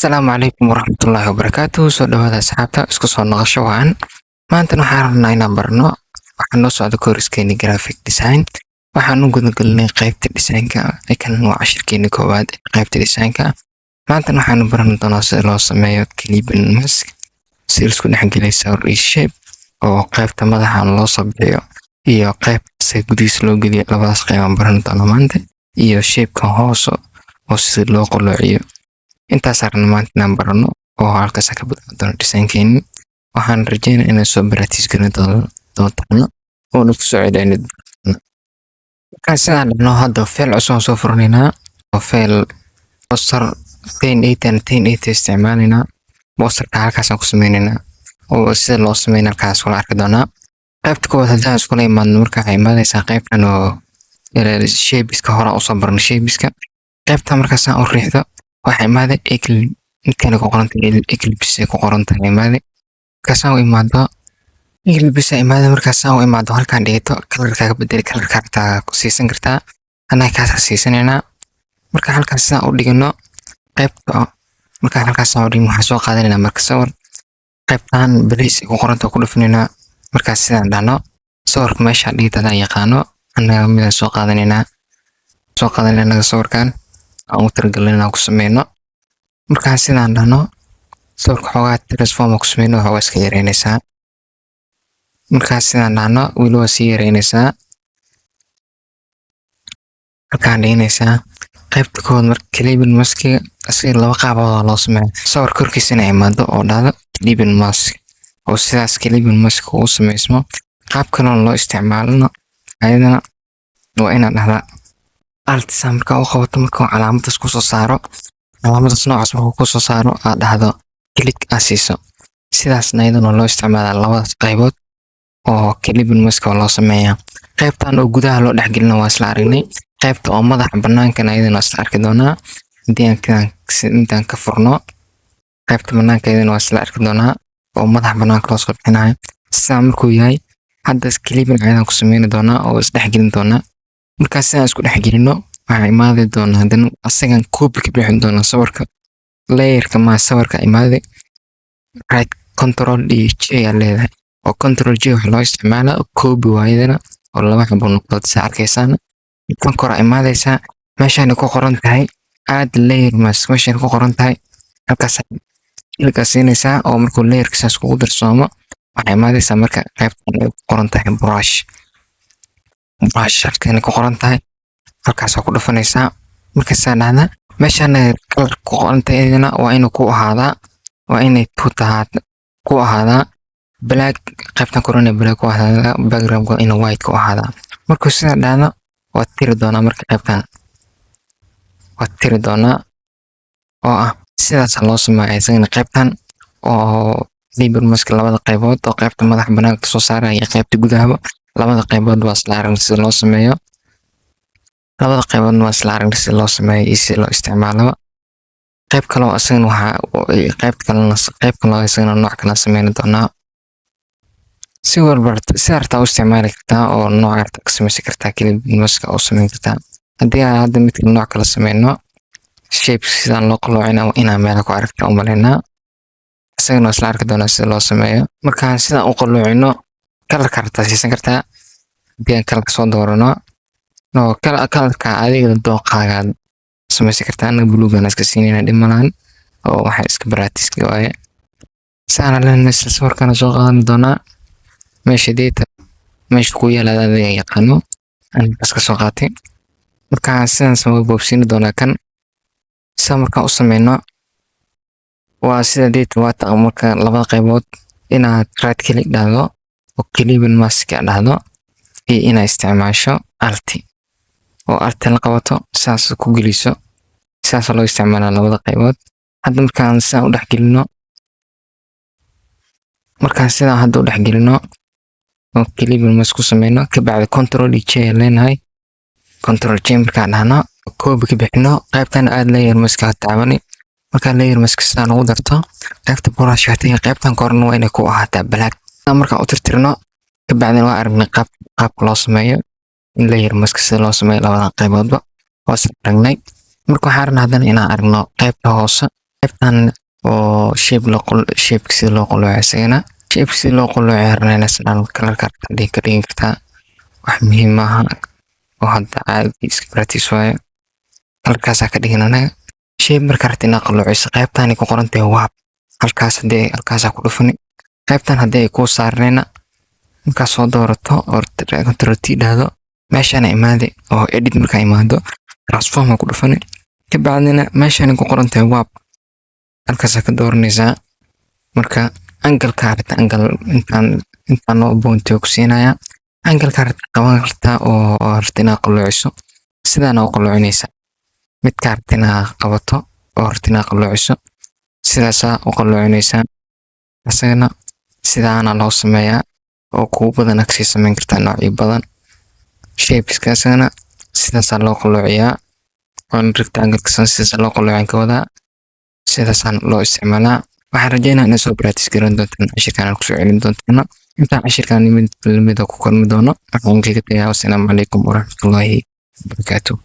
Asalaamu calaykum waraxmatullaahi wabarakaatuhu. Soo dhawaada asxaabta, isku soo noqosho wacan. Maantana waxaan rabnaa inaan barno, waxaan noo socda koorskeeni graphic design. Waxaan u gudagalnay qaybta designka. Kan waa cashirkeeni koowaad ee qaybta designka. Maantana waxaanu baran doonaa sida loo sameeyo clipping mask, si isku dhexgeliyo sawir iyo shape, oo qaybta madaxa loo soo bixiyo iyo qaybta gudihiisa loo geliyo. Labadaas qayb aan baran doonaa maanta, iyo shapeka hoos oo sida loo qoloociyo. Intaas rabna maanta inaan barano oo halkaas ka bilaabi doono designkeeni. Waxaan rajeynaa inaan soo practice garin doontaano oona kusoo celcelin doona. Markaan sidaan dhahno, hadda file cusub aan soo furanaynaa oo file poster 1080 and 1080 isticmaalaynaa. Posterka halkaasaan ku sameynaynaa oo sida loo sameynaa halkaas kula arki doonaa. Qaybta koowaad haddaan iskula imaadno, marka waxay imaanaysaa qaybtan oo shapeska. Hore usoo barno shapeska. Qaybta markaasaan u riixdo, waxaa imaaday midkan ku qoran tahay ellipse, ku qoran tahay imaaday. Markaasaan u imaado ellipse imaada, markaasaan u imaado halkaan dhigto, colorka ka bedeli, colorka rabtaa ku siisan kartaa. Annaga kaas siisanaynaa. Marka halkaas sidaan u dhigano qaybta, marka halkaas aan u dhigno, waxaan soo qaadanaynaa marka sawir. Qaybtan place ku qoranta ku dhufanaynaa. Markaas sidaan dhahno, sawirka meesha dhigta adaan yaqaano. Annaga midaan soo qaadanaynaa, soo qaadanayna annaga sawirkan aan u talagalnay inaan ku sameyno. Markaan sidaan dhahno, sawirka xoogaa transform ku sameyno, waxoogaa iska yareynaysaa. Markaan sidaan dhahno, weli waa sii yareynaysaa, halkaan dhiganaysaa. Qaybta koowaad marka, clipping maskiga, asiga laba qaabood oo loo sameeyo: sawir korkiisa inay imaado oo dhahdo clipping mask, oo sidaas clipping mask uu sameysmo. Qaab kaloo loo isticmaalno ayadana waa inaad dhahdaa alt saa markaa u qabato, markuu calaamadaas kusoo saaro, calaamadaas noocaas markuu kusoo saaro, aad dhahdo click aad siiso. Sidaasna iyadana loo isticmaalaa. Labadaas qaybood oo clipping mask oo loo sameeyaa. Qaybtan oo gudaha loo dhexgelina waa isla aragnay. Qaybta oo madaxa banaankana iyadana waa isla arki doonaa. Haddii aan intaan ka furno, qaybta banaanka iyadana waa isla arki doonaa oo madaxa banaanka loo soo bixinayo. Sidaa markuu yahay, hadda clipping ayadaan ku sameyni doonaa oo isdhexgelin doonaa. Markaas sidaan isku dhexgelino, waxaan imaadi doonaa haddana asagan copy ka bixin doonaa sawirka layerka maa sawirka imaadi, right control iyo J ayaa leedahay, oo control J waxa loo isticmaalaa copy waayadana, oo laba xabo noqdo saa arkaysaan. Kan kora imaadaysaa, meeshaan ku qoran tahay add layer mask, meeshaan ku qoran tahay halkaas click siinaysaa, oo markuu layerka saas kugu darsoomo, waxay imaadaysaa marka qaybtan ay ku qoran tahay brush. Brush halkan ku qoran tahay, halkaasaa ku dhufanaysaa. Markaasaa dhahda, meeshaan color ku qoran tahay iyadana waa inuu ku ahaadaa, waa inay ku tahaa ku ahaadaa black. Qaybtan korona black ku ahaadaa, background inuu white ku ahaadaa. Markuu sidaa dhahdo, waa tiri doonaa. Marka qaybtan waa tiri doonaa, oo ah sidaas loo sameeya isagana qaybtan oo clipping mask. Labada qaybood oo qaybta madaxa banaanka soo saaraya iyo qaybta gudahaba, labada qaybood waa isla aragnay sida loo sameeyo. Labada qayboodna waa isla aragnay sida loo sameeyo iyo sida loo isticmaalaba. Qayb kaloo isagana waxaa qayb kalena, qayb kaloo isagana nooc kala sameyn doonaa. Si walba si artaa u isticmaali kartaa oo nooc arta ka sameysan kartaa, clipping mask oo sameyn kartaa. Haddii aan hadda mid nooc kala sameyno, shape sidaan loo qaloocina inaa meela ku aragta u malaynaa. Isagana waa isla arki doonaa sida loo sameeyo. Markaan sidaan u qaloocino, colorka rabtaa siisan kartaa. Haddii aan colorka soo doorano, oo colorka adiga dooqaaga sameysan kartaa. Anaga buluugan iska siinayna, dhib malahan, oo waxa iska practice waaye. Saana lehna, isla sawirkana soo qaadan doonaa. Meesha data meesha ku yaala adiga yaqaano, aniga iska soo qaatay. Marka sidaan sama boobsiini doonaa kan. Sida markaan u sameyno, waa sida data waa taqa. Marka labada qaybood, inaad right click dhahdo oo clipping mask dhahdo, iyo inaad isticmaasho alt, oo alt la qabato, saas ku geliso. Sidaas loo isticmaalaa labada qaybood. Hadda markaan sidaan u dhexgelino, markaan sidaan hadda u dhexgelino oo clipping mask ku sameyno, kabacdi control iyo J leenahay. Control J markaan dhahno, copy ka bixino, qaybtan aad layer mask ha taabani. Markaa layer mask sidaan ugu darto, qaybta brush taga, qaybtan korna waa inay ku ahaataa black. Markaan u tirtirno, kabacdina waa aragnay qaabka loo sameeyo in layer mask, sida loo sameeyo labadan qayboodba waa isla aragnay. Marka waxaan rabnaa haddana inaan aragno qaybta hoose. Qaybtan oo shape la qol, shape sida loo qolooco, isagana shape sida loo qolooco rabnaa. Sidaan colorka rabta ka dhigin kartaa, wax muhiim maaha oo hadda caadi iska practice waaye. Colorkaasaa ka dhigin anaga. Shape marka rabta inaad qaloociso, qaybtaani ku qoran tahay warp, halkaas hadee halkaasaa ku dhufani. Qaybtan haddii ay kuu saarnayna, markaa soo doorato oo Control T dhahdo, meeshaana imaade oo edit markaa imaado, transform ku dhufani. Kabacdina meeshaan ku qoran tahay warp, halkaasaa ka dooranaysaa. Marka angleka rabta, angle intaan intaan oo point ku siinaya, angleka rabta qaban kartaa oo rabta inaad qaloociso, sidaana u qaloocinaysaa. Midka rabta inaad qabato oo rabta inaad qaloociso, sidaasaa u qaloocinaysaa. Isagana sidaana loo sameeyaa oo kugu badan kasii sameyn kartaa noocyo badan. Shapeska isagana sidaasaa loo qaloociyaa, oon rectangle sidaas loo qaloocin ka wadaa, sidaasaan loo isticmaalaa. Waxaan rajeynaa inaad soo practice garan doontaan, cashirkaan aad kusoo celin doontaan. Intaan cashirkaan mid lamida ku kulmi doono, waxaan kaga tagayaa wasalaamu calaykum waraxmatullaahi wabarakaatuh.